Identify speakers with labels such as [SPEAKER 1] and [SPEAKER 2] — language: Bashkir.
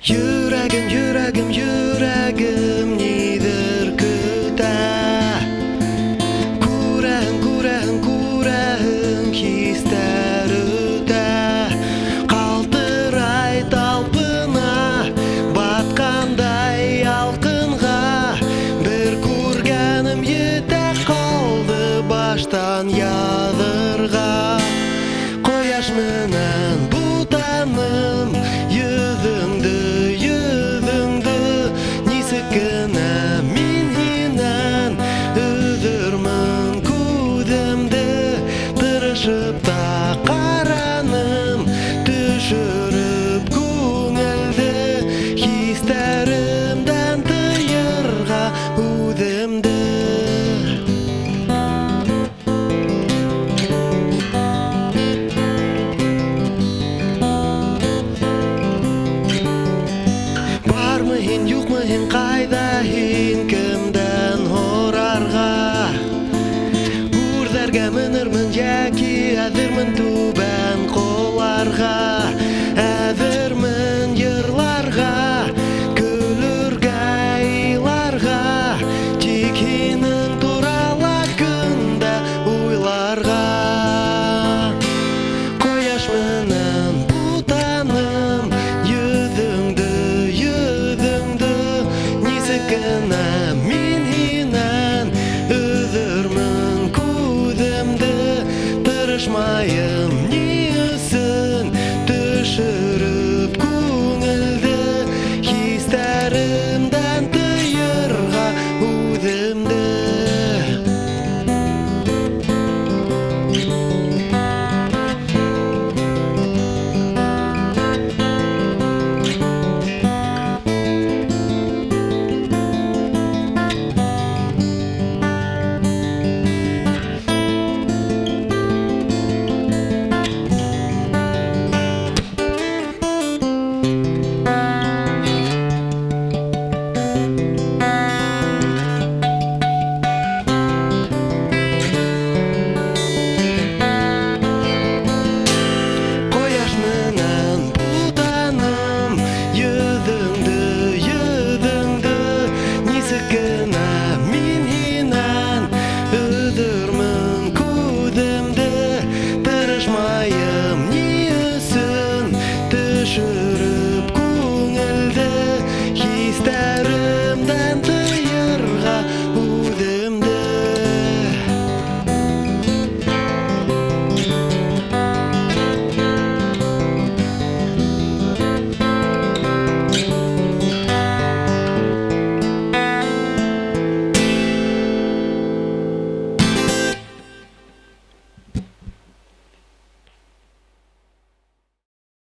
[SPEAKER 1] Йөрәгем, йөрәгем, йөрәгем ниҙер көтә. Күрәһең, күрәһең, күрәһең, хистәр үтә. Ҡалтырай, талпына, батҡандай ялҡынға. Бер күргәнем етә ҡалды баштан яҙырға. Ҡояш менән бутаным йөҙөңдө, йөҙөңдө. Нисек кенә мин һинән өҙөрмөн күҙемде. Тырышып та ҡараным, төшөрөп күңелде. Хистәремдән тыйырға үҙемде. Бармы һин, юҡмы һин, ҡайҙа һин, кемдән һорарға? Үрҙәргә менермен йәки әҙермен түбән ҡоларға.